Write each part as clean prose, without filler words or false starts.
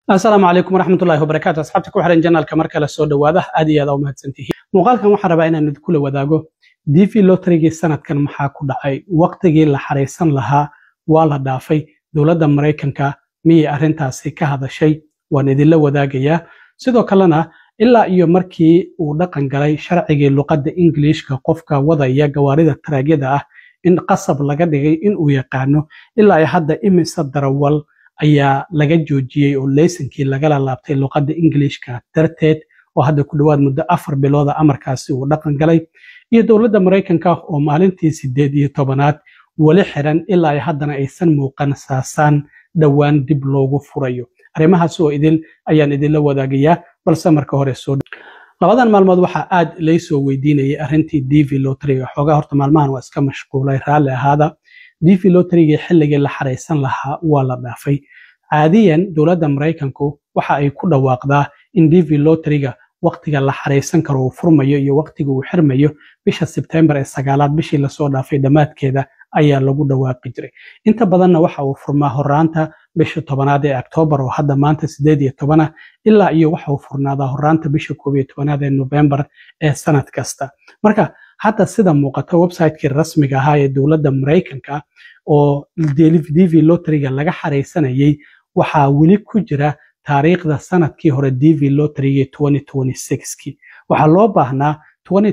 Asalaamu calaykum waraxmatullahi wabarakaatu. Asxaabta ku xiran channelka, mar kale soo dhowaada. Aad iyo aad u mahadsantihiin. Muuqaalkan waxaan rabaa inaan idinkula wadaago DV Lotterygii sanadkan maxaa ku dhacay? Waqtigii la xaraysan lahaa waa la dhaafay. Dowladda Maraykanka miyay arrintaasi ka hadashay? Waan idinla wadaagayaa. Sidoo kalena, ilaa iyo markii uu dhaqan galay sharcigii luqadda Ingiliishka, qofka wadaya gawaarida taraagyada ah in qasab laga dhigay in uu yaqaano, ilaa iyo hadda imise darawal ayaa laga joojiyey oo laysankii lagala laabtay luqadda Ingiliishka darteed, oo hadda ku dhowaad muddo 4 bilooda amarkaasi uu dhaqan galay? Iyo dowladda Maraykanka oo maalintii 18aad weli xiran, ilaa iyo haddana aysan muuqan saasaan dhowaan dib loogu furayo. Arrimahaas oo idil ayaan idinla wadaagayaa, balse marka hore soo labadan maalmood waxaa aad laysoo weydiinayay arrintii DV Lotteryga. Xoogaa horta maalmahan waa iska mashquulay, raalli ahaada. DV Lotterygii xilligii la xaraysan lahaa waa la dhaafay. Caadiyan dowladda Maraykanku waxa ay ku dhawaaqdaa in DV Lotteryga waqtiga la xaraysan karo uu furmayo iyo waqtiga uu xirmayo bisha Sebtembar ee 9aad. Bishii lasoo dhaafay dhammaadkeeda ayaa lagu dhawaaqi jiray. Inta badanna waxa uu furmaa horaanta bisha 10aad ee Octoobar, oo hadda maanta 18 ah, ilaa iyo waxa uu furnaadaa horaanta bisha 11aad ee Novembar ee sanad kasta. Marka hadda sida muuqata, website-kii rasmiga ahaa ee dowladda Maraykanka oo DV Lotteryga laga xaraysanayay waxaa weli ku jira taariikhda sanadkii hore, DV Lotteryga 2026kii. Waxaa loo baahnaa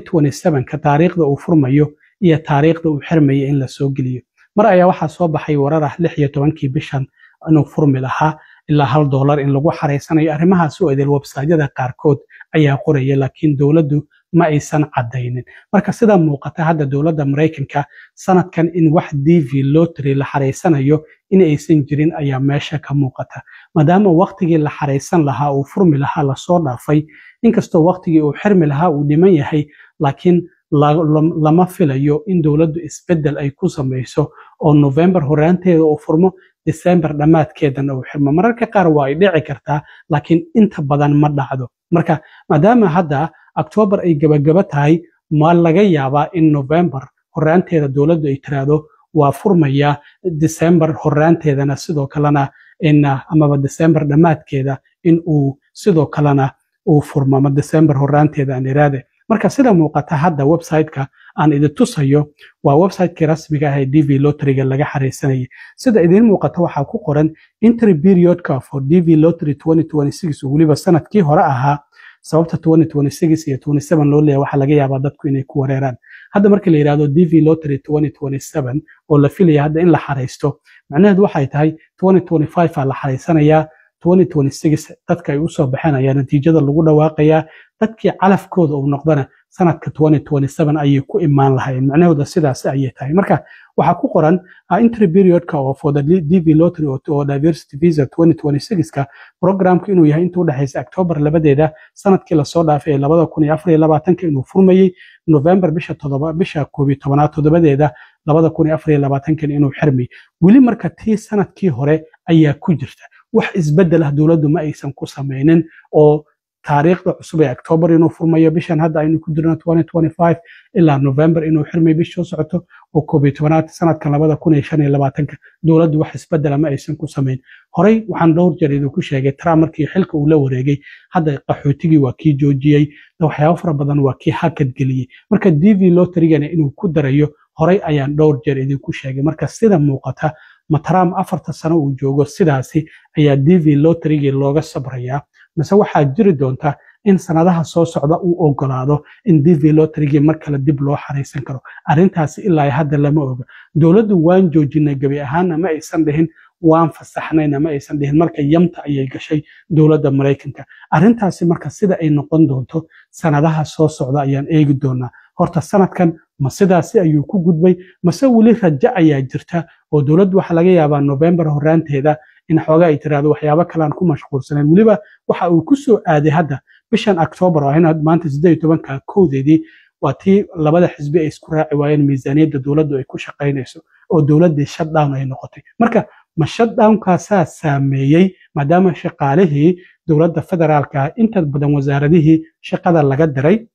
2027ka taariikhda uu furmayo iyo taariikhda uu xirmayo in lasoo geliyo. Mar ayaa waxaa soo baxay warar ah 16kii bishan inuu furmi lahaa, ilaa $1 in lagu xaraysanayo. Arrimahaas oo idil websiteyada qaarkood ayaa qoraya, laakiin dowladdu ma aysan caddaynin. Marka sida muuqata hadda, dowladda Maraykanka sanadkan in wax DV Lottery la xaraysanayo in aysan jirin ayaa meesha ka muuqata, maadaama waqtigii la xaraysan lahaa uu furmi lahaa lasoo dhaafay, inkastoo waqtigii uu xirmi lahaa uu dhiman yahay. Laakiin lama filayo in dowladdu isbeddel ay ku samayso oo November horaanteeda uu furmo, December dhammaadkeedana uu xirmo. Mararka qaar waa ay dhici kartaa, laakiin inta badan ma dhacdo. Marka maadaama hadda October ay gabagaba tahay, ma laga yaabaa in November horaanteeda dowladdu ay tiraahdo waa furmaya, December horaanteedana sidoo kalena in amaba December dhammaadkeeda in uu sidoo kalena uu furmo, ama December horaanteeda aan iraade? Marka sida muuqata hadda, website-ka aan idin tusayo waa website-kii rasmiga ah ee DV Lotteryga laga xareysanayay. Sida idiin muuqata, waxaa ku qoran entry periodka for DV Lottery 2026, oo weliba sanadkii hore ahaa. Sababta 2026 iyo 27 loo leeyahay waxaa laga yaabaa dadku inay ku wareeraan. Hadda marka la yidhahdo DV Lottery 2027 oo la filaya hadda in la xareysto, macnaheedu waxay tahay 2025 aa la xareysanayaa, 2026 dadka ay usoo baxeen ayaa natiijada lagu dhawaaqayaa, dadkii calafkooda uu noqdana sanadka 2027 ayay ku imaan lahaayeen. Macnahooda sidaas ayay tahay. Marka waxaa ku qoran entry periodka oo for the DV Lottery oo diversity visa 2026ka programka inuu yahay inta udhexaysa October 2deeda sanadkii lasoo dhaafay ee 2024ka inuu furmayey, November bisha 7, bisha 11aad 7deeda 2024kan inuu xirmay weli. Marka tii sanadkii hore ayaa ku jirta. Wax isbeddel ah dowladdu ma aysan ku samaynin oo taariikhda cusub ee October inuu furmayo bishan hadda aynu ku jirno 2025, ilaa November inuu xirmayo bish soo socoto oo 11aad sanadkan 2025ka, dowladdu wax isbeddela ma aysan ku samayn. Horey waxaan dhowr jeer idinku sheegay, Trump markii xilka uu la wareegay, hadda qaxootigii waa kii joojiyey, waxyaabo fara badan waa kii hakad geliyey. Marka DV Lotterygana inuu ku darayo horey ayaan dhowr jeer idinku sheegay. Marka sida muuqata, ma Trump 4ta sano uu joogo sidaasi ayaa DV Lotterygii looga sabrayaa, mise waxaa jiri doonta in sanadaha soo socda uu ogolaado in DV Lotterygii mar kale dib loo xaraysan karo? Arrintaasi ilaa hadda lama oga. Dowladdu waan joojinay gebi ahaanna ma aysan dhihin, waan fasaxnayna ma aysan dhihin. Marka yamta ayay gashay dowladda Maraykanka arrintaasi. Marka sida ay noqon doonto sanadaha soo socda ayaan eegi doonaa. Horta sanadkan ma sidaasi ayuu ku gudbay, mase weli rajo ayaa jirta oo dowladdu waxaa laga yaabaa November horaanteeda in xoogaa ay tiraahdo waxyaabo kale aan ku mashquulsanayn? Weliba waxa uu ku soo aaday hadda bishan October oo ahna maanta 18ka 1deedii, waa tii labada xisbi ay isku raaci waayeen miisaaniyadda dowladdu ay ku shaqaynayso oo dowladdii shutdown ay noqotay. Marka ma shutdownkaasaa saameeyey, maadaama shaqaalihii dowladda federaalka inta badan wasaaradihii shaqada laga diray,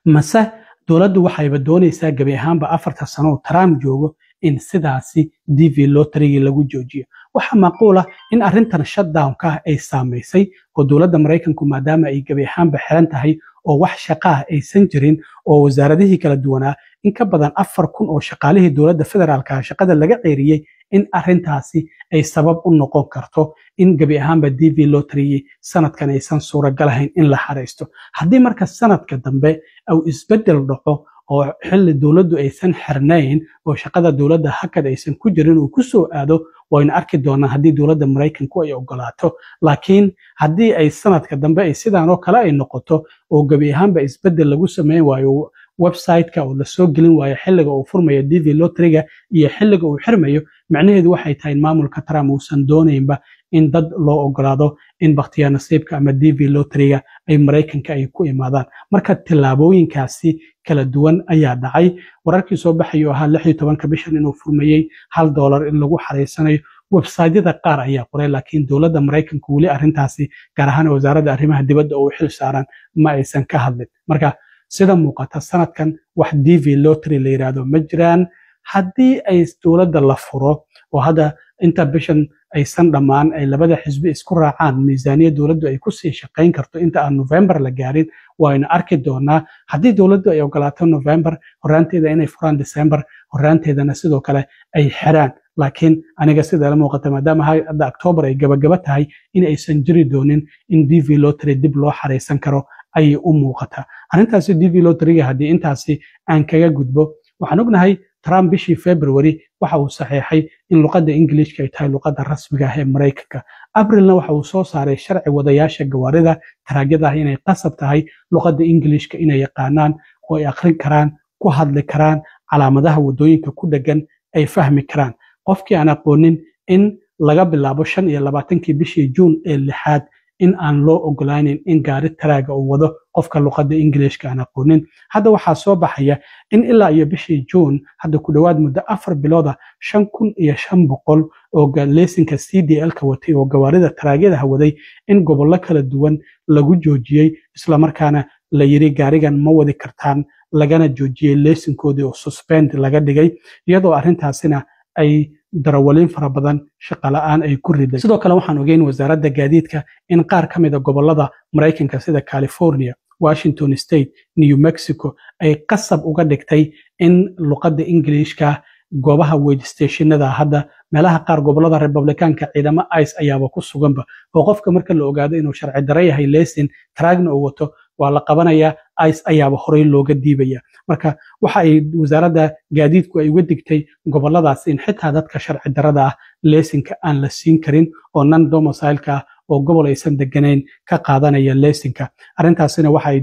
mase dowladdu waxayba doonaysaa gebi ahaanba 4ta sano oo Trump joogo in sidaasi DV Lotterygii lagu joojiyo? Waxaa macquul ah in arrintan shutdownka ay saamaysay oo dowladda Maraykanku, maadaama ay gebi ahaanba xiran tahay oo wax shaqo ah aysan jirin, oo wasaaradihii kala duwanaa in ka badan 4000 oo shaqaalihii dowladda federaalka ah shaqada laga ceeriyey, in arrintaasi ay sabab u noqon karto in gebi ahaanba DV lottery sanadkan aysan suuragalahayn in la xaraysto. Haddii marka sanadka dambe uu isbeddel dhaco oo xilli dowladdu aysan xirnayn oo shaqada dowladda hakad aysan ku jirin uu ku soo aado, waynu arki doonaa haddii dowladda Maraykanku ay ogolaato. Laakiin haddii ay sanadka dambe ay sidaan oo kale ay noqoto oo gebi ahaanba isbeddel lagu sameyn waayo website-ka oo lasoo gelin waayo xilliga uu furmayo DV lotteryga iyo xilliga uu xirmayo, macnaheedu waxay tahay in maamulka Trump uusan doonaynba in dad loo ogolaado in bakhtiyaa nasiibka ama DV lotteryga ay Maraykanka ay ku imaadaan. Marka tillaabooyinkaasi kala duwan ayaa dhacay. Wararkii soo baxay oo ahaa 16-ka bishan inuu furmayey, $1 in lagu xaraysanayo, websiteyada qaar ayaa qoray, laakiin dowladda Maraykanku weli arrintaasi, gaar ahaan Wasaaradda Arrimaha Dibadda oo u xil saaran, ma aysan ka hadlin. Marka sida muuqata, sanadkan wax DV lottery la yidhaahdo ma jiraan. Haddii ay dowladda la furo oo hadda inta bishan aysan dhammaan ay labada xisbi isku raacaan miisaaniyad dowladdu ay kusii shaqayn karto inta aan November la gaarin, waynu arki doonaa. Haddii dowladdu ay ogolaato November horaanteeda inay furaan, December horaanteedana sidoo kale ay xiraan. Laakiin aniga sida la muuqata, maadaama hadda October ay gabagaba tahay, in aysan jiri doonin in DV lottery dib loo xaraysan karo ayay u muuqataa arrintaasi DV lotteryga. Haddii intaasi aan kaga gudbo, waxaan ognahay Trump bishii February waxa uu saxeexay in luqadda Ingiliishka ay tahay luqadda rasmiga ah ee Maraykanka. Abrilna waxa uu soo saaray sharci wadayaasha gawaarida taraagyada ah inay qasab tahay luqadda Ingiliishka inay yaqaanaan oo ay akhrin karaan, ku hadli karaan, calaamadaha waddooyinka ku dheggan ay fahmi karaan. Qofkii aan aqoonin, in laga bilaabo 25-kii bishii Juun ee lixaad in aan loo ogolaanin in gaari taraaga uu wado qofka luqadda Ingiliishka aan aqoonin. Hadda waxaa soo baxaya in ilaa iyo bishii Juun, hadda ku dhowaad muddo 4 bilooda, 5500 oo leesinka CDL-ka watay oo gawaarida taraagyada waday in gobollo kala duwan lagu joojiyey, islamarkaana la yiri gaarigan ma wadi kartaan, lagana joojiyey leesinkoodii oo suspend laga dhigay, iyadoo arrintaasina ay darawaliin fara badan shaqo la'aan ay ku riday. Sidoo kale waxaan ogeyn Wasaaradda Gaadiidka in qaar ka mid a gobollada Maraykanka sida California, Washington State, New Mexico ay qasab uga dhigtay in luqadda Ingiliishka goobaha weigh stationada. Hadda meelaha qaar gobollada Republicaanka ciidamo ICE ayaaba ku suganba, oo qofka marka la ogaado inuu sharci darro yahay, lesin taraagna uu wato, waa la qabanayaa, ICE ayaaba horey looga diibaya. Marka waxa ay Wasaaradda Gaadiidku ay uga digtay gobolladaas in xitaa dadka sharci darrada ah leesinka aan la siin karin oo non domicileka ah oo gobol aysan deganayn ka qaadanaya leesinka. Arrintaasina waxa ay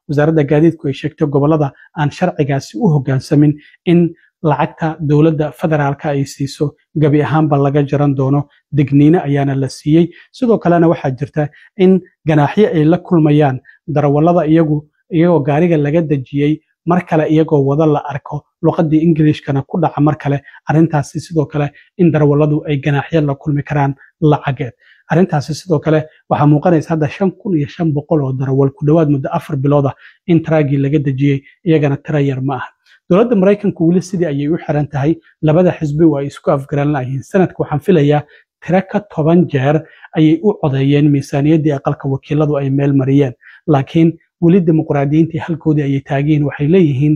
Wasaaradda Gaadiidku ay sheegtay gobollada aan sharcigaasi u hoggaansamin in lacagta dowladda federaalka ay siiso gebi ahaanba laga jaran doono. Digniine ayaana la siiyey. Sidoo kalena waxaa jirta in ganaaxyo ay la kulmayaan darawallada iyagu iyagoo gaariga laga dejiyey mar kale iyagoo wada la arko, luqadii Ingiliishkana ku dhaca mar kale. Arrintaasi sidoo kale in darawalladu ay ganaaxyo la kulmi karaan lacageed. Arrintaasi sidoo kale waxaa muuqanaysa hadda 5500 oo darawal ku dhowaad muddo 4 bilood ah in taraagii laga dejiyey, iyagana tira yar ma aha. Dowladda Maraykanku weli sidii ayay u xiran tahay. Labada xisbi waa ay isku afgaran laayihiin. Sanadka waxaan filayaa tiro ka 10 jeer ayay u codeeyeen miisaaniyaddii aqalka wakiiladu ay meel mariyeen, laakiin weli Dimuqraadiyiintii halkoodii ayay taagiin. Waxay leeyihiin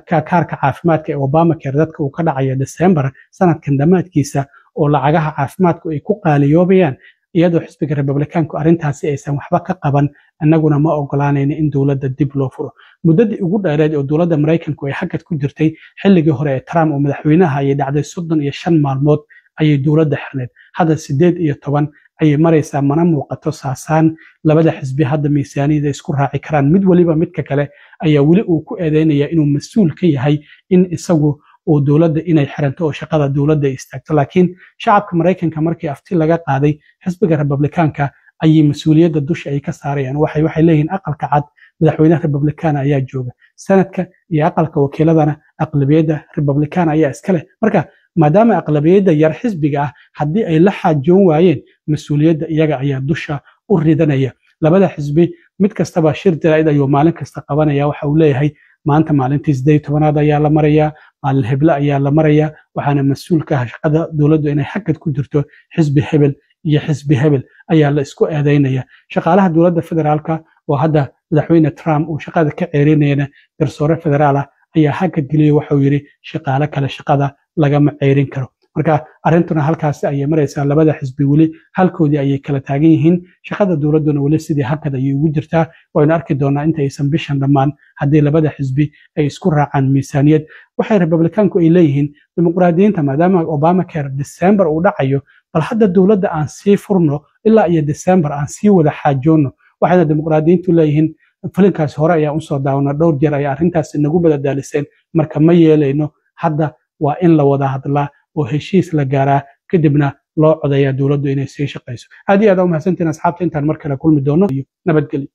kaarka caafimaadka ee Obamacare dadka uu ka dhacaya December sanadkan dhammaadkiisa oo lacagaha caafimaadku ay ku qaaliyoobayaan, iyadoo xisbiga Republikaanku arrintaasi aysan waxba ka qaban, annaguna ma ogolaanayno in dowladda dib loo furo. Muddadii ugu dheereed oo dowladda Maraykanku ay hakad ku jirtay xilligii hore ee Trump oo madaxweynaha ayay dhacday, 35 maalmood ayay dowladda xirneyd. Hadda 18 ayay maraysaa. Mana muuqato saasaan labada xisbi hadda miisaaniyada isku raaci karaan. Mid waliba midka kale ayaa weli uu ku eedeynaya inuu mas-uul ka yahay in isagu uu dowladda inay xiranto oo shaqada dowladda ay istaagto. Laakiin shacabka Maraykanka markii afti laga qaaday, xisbiga Republikaanka ayay mas-uuliyadda dusha ay ka saarayaan. Waxay leeyihiin Aqalka Cad madaxweynaha Republican ayaa jooga, Sanadka iyo aqalka wakiiladana aqlabiyadda Republican ayaa iska leh. Marka maadaama aqlabiyadda yar xisbiga ah haddii ay la xaajoon waayeen, mas-uuliyadda iyaga ayaa dusha u ridanaya. Labada xisbi mid kastaba shir jaraa'id ayuu maalin kasta qabanaya. Waxa uu leeyahay Maanta maalintii 18aad ayaa la marayaa, maalin heble ayaa la marayaa, waxaana mas-uul ka ah shaqada dowladdu inay hakad ku jirto xisbi hebel iyo xisbi hebel ayaa la isku eedaynaya. Shaqaalaha dowladda federaalka oo hadda Madaxweyne Trump uu shaqada ka ceerinayana, garsoore federaal ah ayaa hakad geliyey. Waxauu yidhi shaqaale kale shaqada lagama ceerin karo. Marka arrintuna halkaasi ayay maraysaa. Labada xisbi weli halkoodii ayay kala taagan yihiin, shaqada dowladduna weli sidii hakad ayay ugu jirtaa. Waynu arki doonaa inta aysan bishan dhammaan haddii labada xisbi ay isku raacaan miisaaniyad. Waxay Republikaanku ay leeyihiin Dimuqraadiyiinta, maadaama Obamacare December uu dhacayo, bal hadda dowladda aan sii furno ilaa iyo December, aan sii wada xaajoonno. Waxayna Dimuqraadiyiintu leeyihiin filinkaasi hore ayaa usoo daawanaa, dhowr jeer ayaa arrintaasi nagu badadaaliseen, marka ma yeelayno. Hadda waa in la wada hadlaa oo heshiis la gaaraa, kadibna loo codayaa dowladdu inay sii shaqayso. Aad iyo aad aa umahadsantiin asxaabta. Intaan mar kale kulmi doono, nabadgelyo.